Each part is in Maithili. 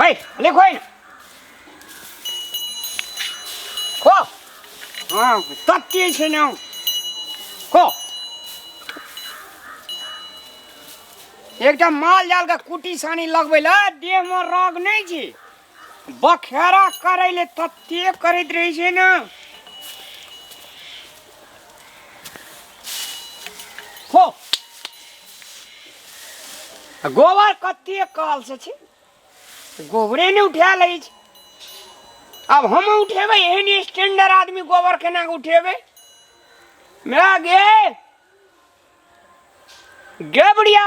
है लिखो ने खो। हाँ, तत्ते छै ने, खो। एकटा माल जाल के कुटी सानी लगबै लए देह मे रग नहि छै, बखेरा करै ले तते करैत रहै छै ने। खो। आ गोबर कते काल से छै, गोबरे नहि उठा लै छै। आब हम उठेबै? एहन स्टैंडर्ड आदमी गोबर केना के उठेबै? मेरा गे गे बुढ़िया,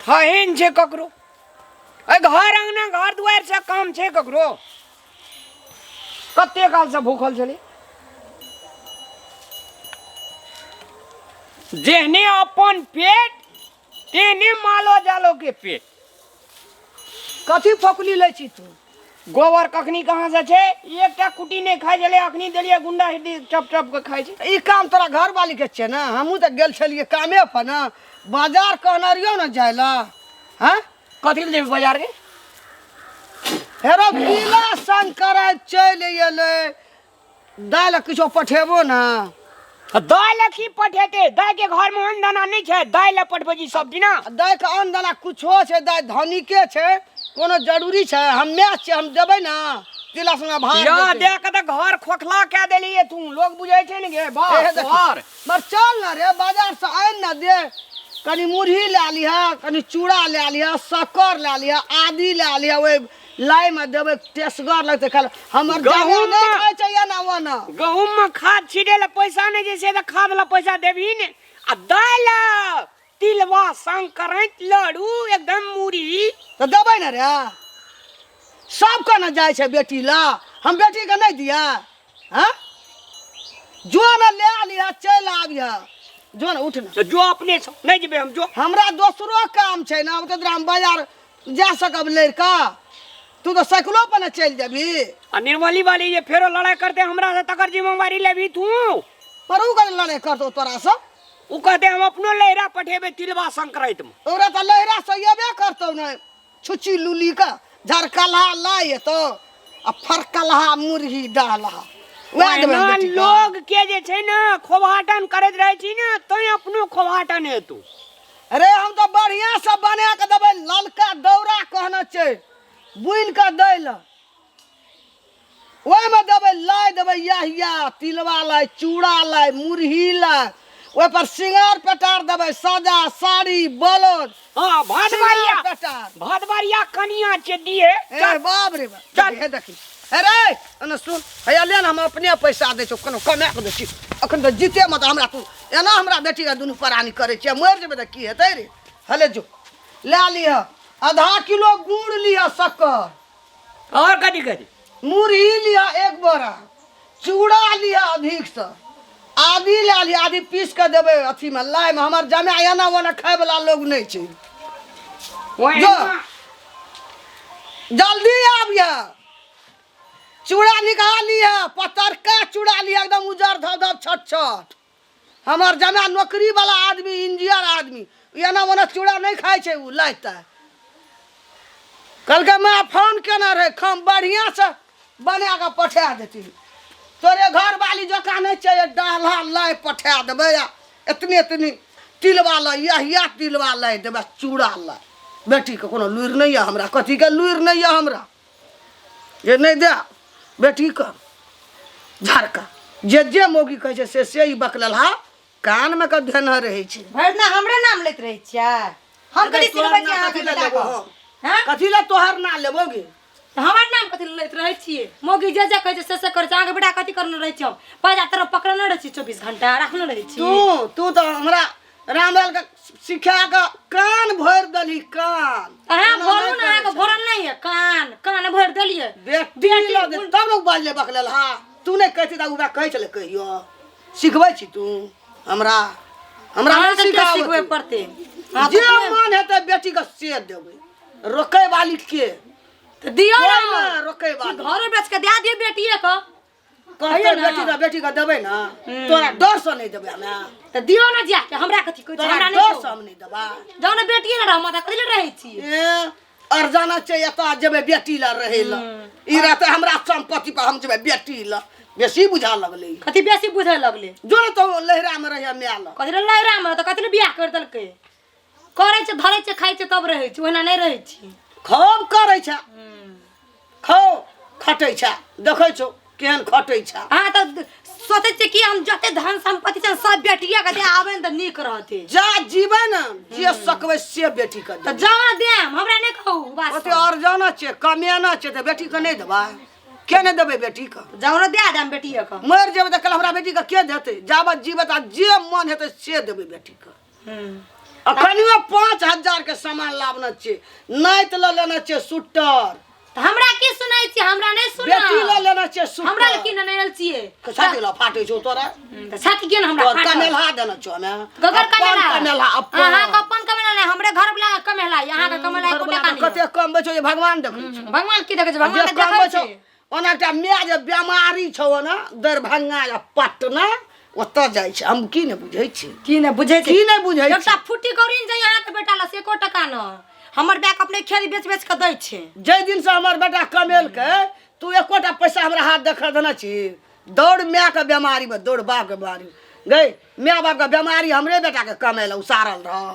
थहेन छै ककरो? एहि घर अंगना घर दुआरि से काम छै ककरो? कते काल से भूखल छलै। जेहने अपन पेट तेहने मालो जालो के पेट। कथी फकुली लै छी तू? गोबर कखनी कहाँ से छै? एकटा कुटी नहि खाइ छलै, अखनी देलियै गुंडा हिड्डी टप टप के खाइ छै। ई काम तोरा घर वाली के छै ने। हमहूँ तऽ गेल छलियै कामे पर ने, बाजार कहने रहियौ ने जाय लए। हँ? कथी लए जेबै बाजार के? हेरो पीला संकराइत चलि एलै, दाइ लए किछो पठेबो ने। दाइ लए की पठेतै? दाइ के घर में अन्न दाना नहि छै? दाइ लए पठबै छी सब दिना? दाइ के अन्न दाना कुछो छै, दाइ धनिके छै, कोनो जरूरी छै? हमे छियै, हम देबै ने तिला संगे भात। या देतै। देख के तऽ घर खोखला कए देलियै तू। लोग बुझै छै ने गे बाप एहे देखी। घर। मर चल ने रे, बाजार से आनि ने दे। कनि मुरही लए लिहऽ, कनि चूड़ा लए लिहऽ, शक्कर लए लिहऽ, आदि लए लिहऽ। ओहि लाइ मे देबै, टेसगर लगतै खाय। हमर गहूम जमा नहि मे- खाइ छै एना ओना। गहूम में खाद छिड़े ला पैसा नहीं छै, से तऽ खाद ला पैसा देबही ने। आ दालि तिलवा संकरांत लड़ू एकदम मुरही। तऽ देबै ने रे। सबके ने जाइ छै बेटी ला, हम बेटीके नहि दिअ? हँ, जो ने ले लिहऽ, चलि आबिहऽ। जो ने, उठ ने। तऽ जो अपने से, नहि जेबै हम, जो। हमरा दोसरो काम छै ने, ओते दूर हम बाजार जा सकब लड़का? तू तऽ साइकिलो पर ने चलि जेबही। आ निर्मली वाली जे फेरो लड़ाई करते हमरा से, तकर जिम्मेवारी लेबही तू? पर उ कथी लड़ाइ करतौ तोरा से? उ कहते हम अपनो लहरा पठेबै तिलवा संक्रांत में। ओकरा तऽ लहरा से अयबे करतौ ने, छुच्ची लुली के झरकलहा लाइ एतौ आ फरकलहा मुरही डहलहा वएह देबै हम एना बेटीके। लोग के जे छै ने खोभाटन करैत रहै छी ने, तैं अपनो खोभाटन हेतौ। अरे हम तऽ बढ़िआँ से बना कऽ देबै। ललका दौरा कहने छै बुनि कऽ दै लए, ओहिमे देबै लाइ, देबै यहिया तिलवा लाइ, चूड़ा लाइ, मुरही लाइ, ओहिपर सिंगार पेटार देबै, साजा साड़ी ब्लाउज। हाँ, भदबारिया। सिंगार पेटार। भदबारिया कनिया छै दिए। ए बाप रे बाप। चल। हे देखी, अरे एने सुन, हैया ले ने, हम अपने पैसा दै छौ, कोनो कमा कऽ दै छी। अखन तऽ जीते मत हमरा तू एना हमरा बेटीके दुनू प्राणी करै छियै, मरि जेबै तऽ की हेतै रे? हले जो लए लिह, आधा किलो गुड़ लिह, शक्कर। और कथी कथी? मुरही लिह एक बोरा, चूड़ा लिह अधिकसँ, आदि लए लिह, आदि पीस कऽ देबै अथीमे लाइमे। हमर जमाय एना ओना खायवला लोक नहि छै। ओहिना। जल्दी आबिह। चूड़ा निकाल लिह, पतरका चूड़ा लिह, एकदम उजर धब धब छट छट। हमर जमाय नौकरी वाला आदमी, इंजीनियर आदमी, एना ओना चूड़ा नहि खाइ छै। ओ लाइते कहलकै, माँ फोन केने रहै, खम बढ़िआँसँ बना कऽ पठा देथिन। तोरे घरवाली जकाँ नहि छै, डाला लाइ पठा देबै आ एतनी एतनी तिलवा लाइ, यहिया तिलवा लाइ देबै, चूड़ा लाइ। बेटीके कोनो लुरि नहि यऽ हमरा। कथीके लुरि नहि यऽ हमरा जे नहि दे बेटीके? झरका जे जे मौगी कहै छै से से ई बकललहा कानमे कऽ धेने रहै छै। भरि दिना हमरे नाम लैत रहै छियै। हम कथी सिखबै छी अहाँके कथी लए बेटाके? लेबो हम? हँ? कथी लए तोहर ना लेबोगे? तऽ हमर नाम कथी लए लैत रहै छियै? मौगी जे जे कहै छै से से करै छै। अहाँके बेटा कथी करने रहै छी? हम पैसा तरफ पकड़ने रहै छी, 24 घंटा राखने रहै छी। तू तू तऽ हमरा रामलाल के सिखा कऽ कान भरि देलही, कान। अहाँ एना भरू नहि ने, करै अहाँके छै। भरल नहि यऽ कान, कान भरि देलियै। बेटी लग तब ने बाजले बकलेल। हा, तू नहि कहै तऽ ओकरा कहै छलै। कहियो सिखबै छी तू हमरा? हमरा नहि अहाँके के सिखबै सिखाबै पड़तै? अहाँ जे तऽ अपने- मन हेतै बेटीके से देबै। रोकै वाली के? तऽ दियौ कोइ ने। ने रोकै वाली। घरो बेच के दए दियौ बेटिए के। कहते कहियौ ना। बेटी के बेटी के देबै ना तोरा डर से नहि देबै हमे तऽ दियौ ने जाके हमरा कथी कहै छै तोरा हमरा डर नहि से हम नहि देबै जाउ ने बेटिए ने रहब तऽ कथी लए रहै छी ए और जाना चाहिए एतऽ जेबै बेटी लए रहै लए ई रहतै हमरा सम्पत्ति पर हम जेबै बेटी लए बेसी बुझा लगलै कथी बेसी बुझे लगले जो ने तो लहरा में रहिया माय लग कथी लए लहरामे तऽ कथी लए बियाह करि देलकै करै छै धरै छै खाइ छै तब रहै छै ओहिना नहि रहै छै खूब करै छै खौ खटै छै देखै छौ केहन खटै छै अहाँ तऽ सोचै छियै कि हम जते धन सम्पत्ति छै सब बेटिया के दे आबै ने तऽ नीक रहतै जा जीबै ने जे सकबै से बेटी के तऽ जाउ ने देम हमरा नहि कहू बात ओते और जाना छै कमेना छै तऽ बेटी के नहि देबै के नहि देबै बेटी के जाउ ने दे देम बेटिया के मरि जेबै तऽ कल हमरा बेटी के के देतै जाबत जीबै तऽ जे मन हेतै से देबै बेटी के अखनियो 5000 के सामान लाबना छै नाइत लऽ लेना छै सुटर तऽ हमरा की सुनाइ छियै हमरा नहि सुना बेटी लऽ लेना छै सुटर हमरा लए की ने आयल छियै छाती लऽ फाटै छौ तोरा तऽ छाती किया ने हमरा तोर फाटल? कमेलहा देना छौ हमे ककर अपन कमेला कमेलहा अपन अहाँके अपन कमेला नहि हमरे घर वाला के कमेला यऽ अहाँके कमेला एको घरवला टका के नहि कते कमबै छौ जे भगवान देखै छौ यऽ। भगवान की देखै छै भगवान जे तऽ देखै कमबै छौ छै ओना एकटा माय जे बेमारी छौ ओना दरभंगा या पटना ओतऽ जाइ छै हम की नहि बुझै छी की नहि बुझै छी की नहि बुझै छी एकटा फुटी कौड़ी ने जाइ अहाँके बेटा लए से एको टका न हमर बैक अपने खेत बेच बेच के दै छै जाहि दिनसँ हमर बेटा कमेलकै तू एकोटा पैसा हमरा हाथ देखा देने छी दौड़ मायके बेमारीमे दौड़ बापके बेमारी गई माय बापके बेमारी हमरे बेटाके कमेला उसारल रह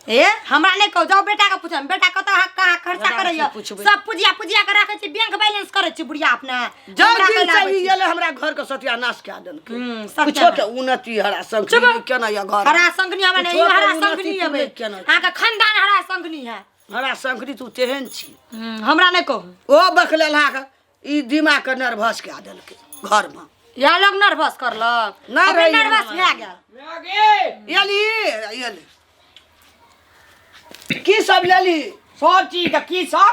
ए हमरा नहि कहू जाउ बेटा के पूछम बेटा कतऽ अहाँ कहाँ खर्चा बेटा के करैया पूछबै। सब पुजिया पुजिया के राखै छी बैंक बैलेंस करै छी बुढ़िया अपना जब हमरा दिन कैला से आबै ई छी। एलै हमरा घर के सत्यानाश कए देलकै सत्यानाश। कुछो के उन्नति हरा चुप। संकरी केना या घर हरा संगनी हमरा नहि कुछो के हरा उन्नति संगनी तू अबै नहि केना छी। अहाँके खानदान हरा संगनी है हरा संकरी तू तेहन छी हमरा नहि कहू ओ बकलेलहा के ई दिमाग के नर्वस कए देलकै घर में या लोग नर्वस करलक नहि अपने रही नर्वस हम। भए गेल गे एली एली की सब लेली सब चीज के की सब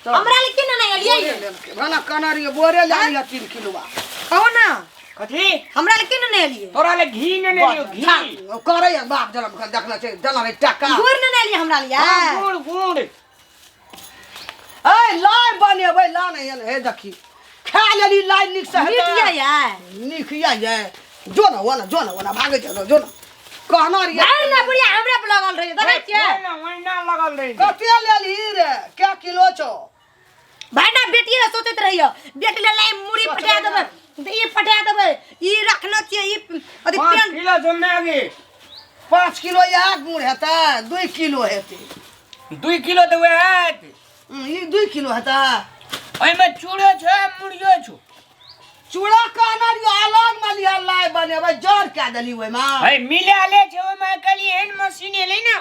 हमरा ले की ने एलियै बोरे लेलकै भाना कनरियो बोरे ले लिअ 3 किलो कहू ना कथी हमरा ले की ने एलियै तोरा ले घी ने ने लियो घी करे बाप जनम के देखना छै देना रे टाका गुड़ ने एलियै हमरा लिए हाँ, गुड़ गुड़ ए लाइ बनेबै ला नहीं हे देखी खा लेली लाइ नीक से मीट हेतै। ये यार नीक या ये जो ना वो ना जो ना वो ना भागे जो ना जो ना कहना रे भाग ना बुढ़िया हमरे पर लगल रही देखै छियै ओहिना ओहिना लगल रही कते लेली रे क्या किलो छौ भाई ना बेटी ले सोचैत रहियो बेटी ले लाई मुड़ी पटा देबै तऽ ई पटा देबै ई रखने छियै ई अथी पाँच पेन किलो छौ मैगी 5 किलो इएह गुड़ हेतै 2 किलो हेतै 2 किलो तऽ वएह हेतै ई 2 किलो हेतै ओहिमे चूड़ो छै मुड़ियो छौ चूड़ा कहना रहियो अलग में लिया लाइ बनेबै जर कए देली ओहिमे है मिला ले छै ओहिमे कहलियै एहन मशीन एलै ने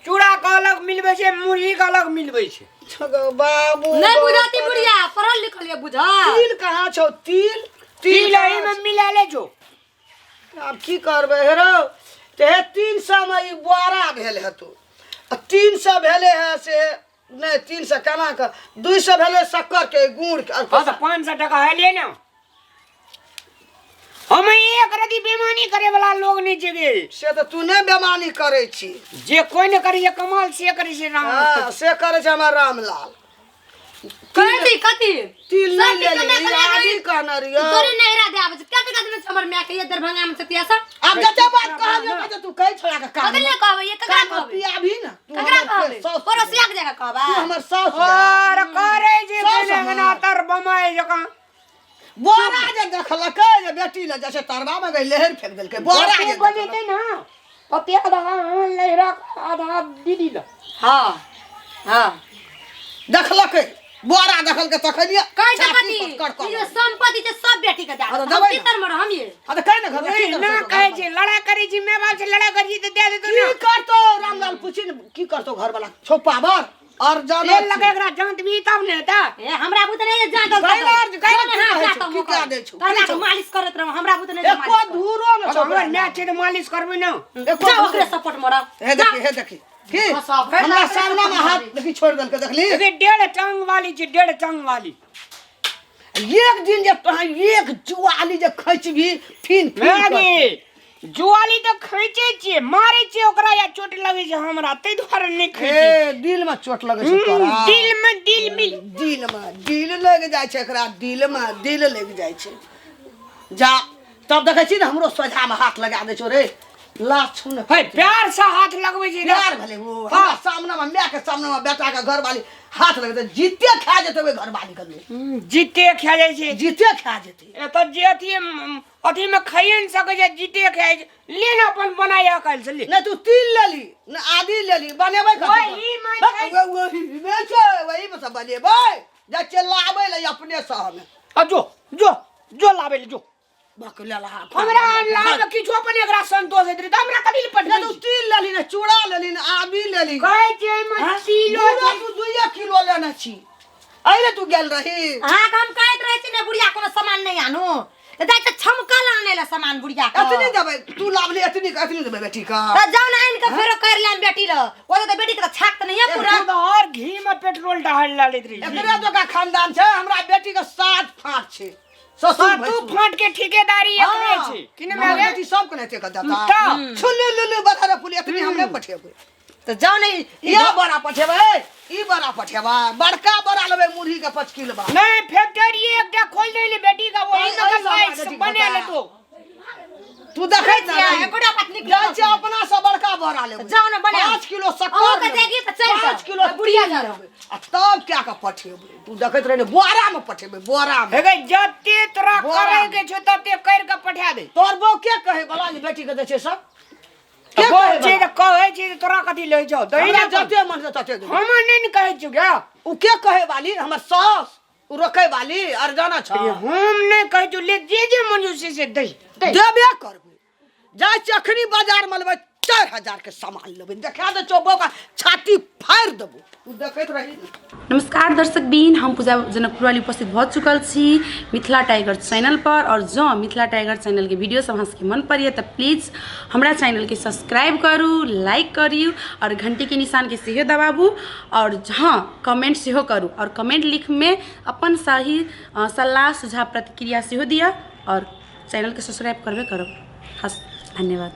चूड़ा के अलग मिलबै छै मुरही के अलग मिलबै छै छगो बाबू नहि बुझती बुढ़िया पढ़ल लिखल ये बुझा तिल कहाँ छौ तिल तिल कहाँ एहिमे मिला ले छौ आब की करबै हे रौ तऽ हे 300 मे ई बोरा भेल हेतौ आ 300 भेलै हे से नहि 300 केना कऽ 200 भेलै शक्कर के गुड़ के हाँ तऽ 500 टका हेलियै ने हम एक रति बेमानी करे वाला लोग नहीं छियै से तऽ तू नहि बेमानी करै छी जे कोई नहि करै छै कमाल से करै छै राम हँ से करै छै हमर रामलाल कथी कथी तिल सब नहि चीज लेली कमे कमे आदि कहने रहियो तोरे नहिरा दे आबै छै कते कते छै हमर माय के ये दरभंगा में छथिया सब आब जते बात कहलियो कहते तू कहि छोड़ा के काम कथी ले कहबै ये ककरा काम कहबै पियाबी ने तू ककरा हमर कहबै साउस पड़ोसिया के जाके कहबै तू हमर साउस रहे। और करे जे साउस बने हमर। अंगना तर बमाए जकाँ बोरा जे देखलकै जे बेटी ले जैसे तरबा में गई लहर फेंक देलकै बोरा जते जे बनेतै ने ओते आधा अहाँ लहरा आधा दीदी लग हाँ हाँ देखलकै बोरा देखलकै तखनिये कहै छै छाती कथी पर कड़ ई जे कड़। संपत्ति छै सब बेटी के दए हाँ, तऽ देब। देबै हम की ने। तरमे रहम ये हाँ तऽ कहि ने घर में की ना करतौ कहै घरवाला? छै लड़ाई करै छी माय बाप से लड़ाई करै छी तऽ दए देतौ की ने करतौ रामलाल पूछी ने की करतौ घर वाला छौ पावर और जानो तेल लगे एकरा जाँत भी तब ने हेतै ए हमरा बुते नहीं जात गैर अर्ज, गैर की कहै छौ, की कए दै छौ, की छौ? मालिश करैत रहू हमरा बुते नहीं एको धूरो ने छौ हमर माय छै तऽ मालिश करबै ने एको जा धूरो। ओकरे सपोर्ट मरब हे देखी हे देखी की बस आब गैर हमरा अर्ज सामना में हाथ देखी छोड़ देलकै देखली देखी डेढ़ टांग वाली छै डेढ़ टांग वाली एक दिन जे तोहाँ एक जुआली जे खैचबी फिन फिन माय गे जुआली तऽ खींचै छियै, मारै छियै ओकरा या चोट लगै छै हमरा, ताहि दुआरे नहि खींचै। ए दिल में चोट लगै छै तोरा। दिल में दिल मिल दिल में दिल लग जाइ छै एकरा, दिल में दिल लग जाइ छै। जा तब देखै छी ने हमरो सोझा में हाथ लगा दै छौ रे, लाज छौ ने। है प्यार से हाथ लगबै छै। प्यार भेलै ओ हमरा सामने में, माय के सामने में बेटा के घरवाली हाथ लगेतै, जीते खा जेतै ओहि घरवाली के लोग। जीते खा जाइ छै, जीते खा जेतै। एतऽ जे अथी अथी में खाइए नहि सकै छै, जीते खाइ छै। ले ने अपन बनाया काल्हि से ले। नहि तू तिल लेली ने आदि लेली, बनेबै कथी? वही में छै। वही में छै, वही में सब बनेबै। जा चिल्लाबै ले अपने से हमे। आ जो जो जो लाबै ले जो। बकले लहा। हमरा लाबै किछु अपन एकरा संतोष हेतै तऽ हमरा कथी ले नहि पठबै तू छी? तिल लेली ने चूड़ा लेली ने आदि लेली। कहै छै एहिमे तिलो बुढ़ा छै। तू 2 किलो लेने छी, अरे तू गेल रही। अहाँके हम कहैत रहै छी ने बुढ़िया कोनो सामान नहि आनू, तऽ जाइ छै छमकल आनै लए सामान बुढ़िया के। एतनी देबै तू लाबली, एतनी एतनी देबै बेटी के। तऽ जाउ ने आनि कऽ फेरो करि लेम बेटी लए, ओतऽ तऽ बेटी के तऽ छाक तऽ नहिये पूरा। एकरा और घी में पेट्रोल डाल डालैत रही। एकरे जकाँ खानदान छै, हमरा बेटी के 7 फाँट छै। ससुर तू भैंसुर। फाँट के ठेकेदारी एकरे हाँ। छै कि नहि? हमर माय बेटी सबके नहि एते देता। तऽ? छुल्लू लुल्लू बधारे पुली एतनी हम नहि पठेबै। तऽ जाउ ने इएह बड़ा पठेबै, ई बड़ा पठेबै, बड़का बड़ा लेबै मुरही के 5 किलो बा। नहीं फैक्ट्री एकटा खोल देले बेटी का, वही में ऐसा कल बेटी के बने ले बता। तो तू देखैत छियै, ना एकोटा पत्नी के जाइ छै अपना से बड़का बड़ा लेबै। जाउ ने बनाउ। 5 किलो शक्कर अहूँके लेबै, देगी तऽ चलि जाउ। 5 किलो बुढ़िया तिल जाउ। लेबै, आ तब क्या के पठेबै? तू देखैत रही ने, बोरा में पठेबै, बोरा में। हे गई जते तोरा बोरा करे में। के छौ तते कर के पठा दे। तोर बहू के कहे बला जे बेटी के दै छै सब? के कहै कहे छै बला? तऽ कहै छै तऽ तोरा कथी लै छौ? दही हमरा ने जते मन छै तते देबै। हम नहि ने कहै छियौ गे। उ के कहे वाली? हमर सास उ रोकै वाली आर जाना छ। हम नहि कहै छियौ, ले जे जे मन छौ से से दही दही। देबे करबै। जाइ छी अखनी बाजार में लेबै 4000 के सामान लेबै, देखा दे छौ बौका छाती फाड़ि देबौ, तू देखैत रही। नमस्कार दर्शक बीन, हम पूजा जनकपुर वाली उपस्थित भऽ चुकल छी मिथिला टाइगर चैनल पर। और जँ मिथिला टाइगर चैनल के वीडियो सब अहाँ सबके मन पड़ैए तऽ प्लीज हमरा चैनल के सब्सक्राइब करू, लाइक करू और घंटी के निशान के सेहो दबाबू और हाँ कमेंट सेहो करू और कमेंट लिखमे अपन सही सलाह सुझाव प्रतिक्रिया सेहो दिअ और चैनल के सब्सक्राइब करबे करब। हस धन्यवाद।